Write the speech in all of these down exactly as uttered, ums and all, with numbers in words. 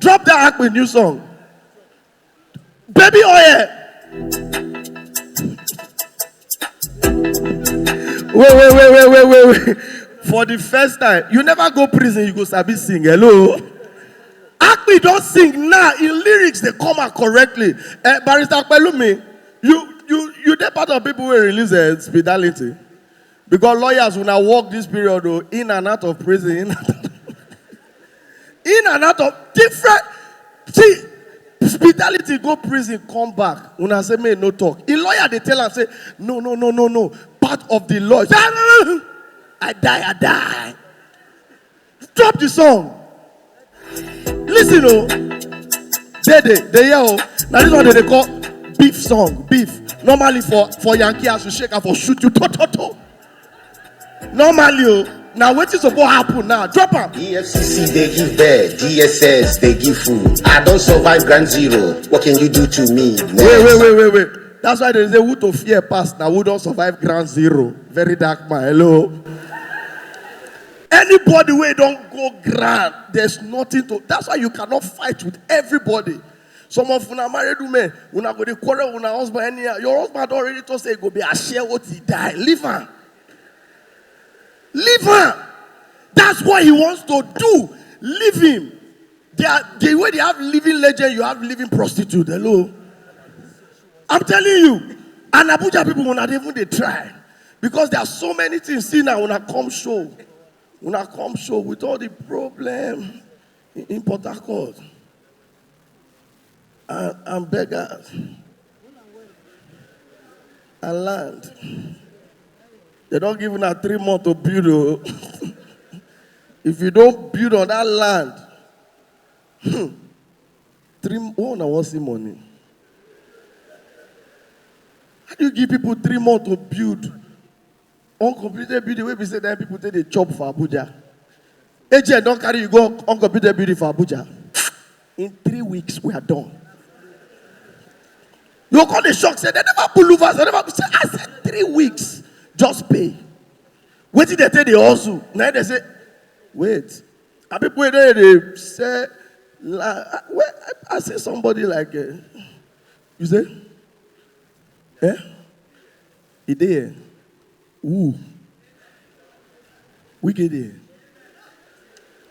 Drop that Akpi new song. Baby oil. Wait, wait, wait, wait, wait, wait, wait. For the first time, you never go prison, you go sabi sing. Hello? Akpi don sing now, in lyrics they come out correctly. Eh, Barrister Pelumi, you you you dey part of people wey release uh, Speedality. Because lawyers una work this period o, in and out of prison, in and out, in and out of different. See, Speedality go prison, come back. Una say make no talk. A lawyer dey tell am say no, no, no, no, no. Part of the law. Say, "Ah, no, no, no. I die, I die." Drop the song. Listen, oh. They, they, they, yeah, oh. Now this one they, they call beef song, beef. Normally for, for Yankee, as you shake, I for shoot you, to, to, to. Normally, oh. Now what is supposed to happen now? Drop am. E F C C they give birth, D S S they give food. I don't survive ground zero. What can you do to me? Wait, wait, wait, wait, wait. That's why they say who to fear pass now, who don't survive ground zero. Very dark man. Hello. Anybody wey don go ground, there's nothing to. That's why you cannot fight with everybody. Some of una married women, una go dey quarrel with una husband anyhow. Your husband don already talk say e go be ashawo till die. Leave am. Leave am. That's what he wants to do. Leave him. They are, the way they have living legend, you have living prostitute. Hello. I'm telling you, and Abuja people una dey even dey try because there are so many things. See now, una come show, una come show with all the problem in, in Port Harcourt and, and beggars and land. They don't give una three months to build. Oh. If you don't build on that land, hmm, three, oh, una wan see money. How do you give people three months to build uncompleted building wey be say that people take dey chop for Abuja? Agent don carry you go uncompleted building for Abuja. In three weeks, we are done. You go come dey shock say they never put louvers, they never put, say, I said three weeks, just pay. Wetin they take dey hustle? Now they say, wait, and people wey dey dey sell la, where I, I see somebody like, uh, you say, eh? He dey here. Who? Wike dey here.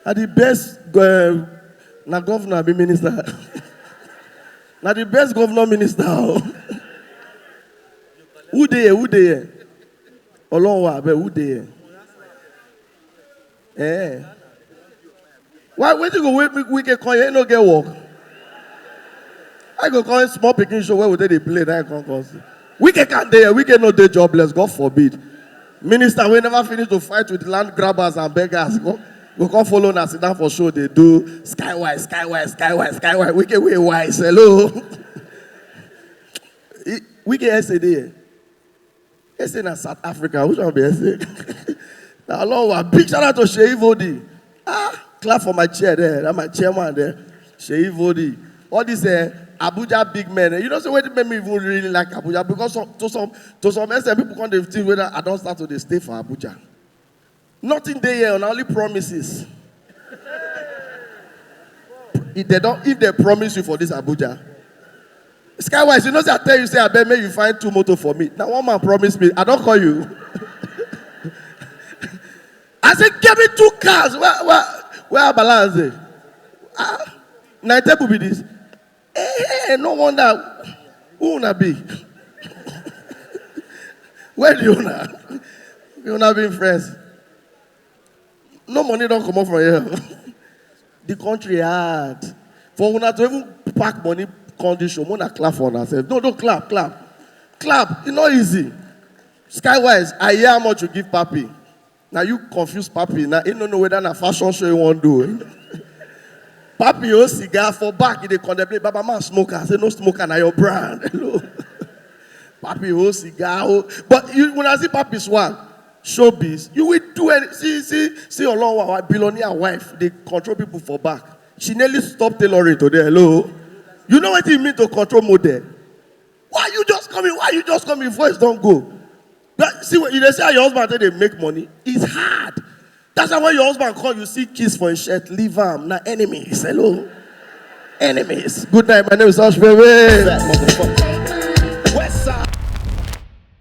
Na the best, uh, na governor be minister. Na the best governor minister. Oh. Who dey here? Who dey here? Olonwa, abeg, who dey here? Eh. Why, wetin go wake me, Wike come here, no get work? I go come small pikin show where we dey dey play, that come come. Wike can't dey here, Wike no dey jobless, God forbid. Minister wey never finish to fight with land grabbers and beggars, go, go come follow una sit down for show, dey do skywise, skywise, skywise, skywise. Wike wey wise, hello. He, Wike S A dey here. They say na South Africa. Which one be S A? Now, Lord, a big shout out to Seyi Vodi. Ah, clap for my chair there. That my chairman there. Seyi Vodi. All these uh, Abuja big men. Eh, you know, so what made me even really like Abuja? Because some, to some to some extent, people come dey think whether I don't start to dey stay for Abuja. Nothing dey here, na only promises. If they don't, if they promise you for this Abuja, Skywise, you know say I tell you say I bet make you find two motor for me. Now one man promised me, I don't call you. I said, give me two cars. Where where where I balance it? Ah, now table be this. Eh, eh, no wonder. Who una be? Where do you una? You una be friends? No money don't come up from here. The country hard. For una to even pack money condition, una clap for una sef. No, don't clap, clap. Clap, it's not easy. Skywise, I hear how much you give Papi. Now you confuse Papi. Now he don't know whether na fashion show you want do. Papi oh cigar for back, he dey contemplate. Baba man smoker. I say no smoker, na your brand. Hello. Papi oh cigar. Oh. But you when I see Papi swag, showbiz, you will do any. See, see, see, Olonwa, billionaire wife, they control people for back. She nearly stopped tailoring today. Hello. You know what it mean to control model? Why you just coming? Why you just coming? Voice don't go. But see what you dey say, your husband take dey make money. It's hard. That's why when your husband call, you see kiss for his shirt, leave am. Na enemies. Hello. enemies. Good night, my name is Hush Baby.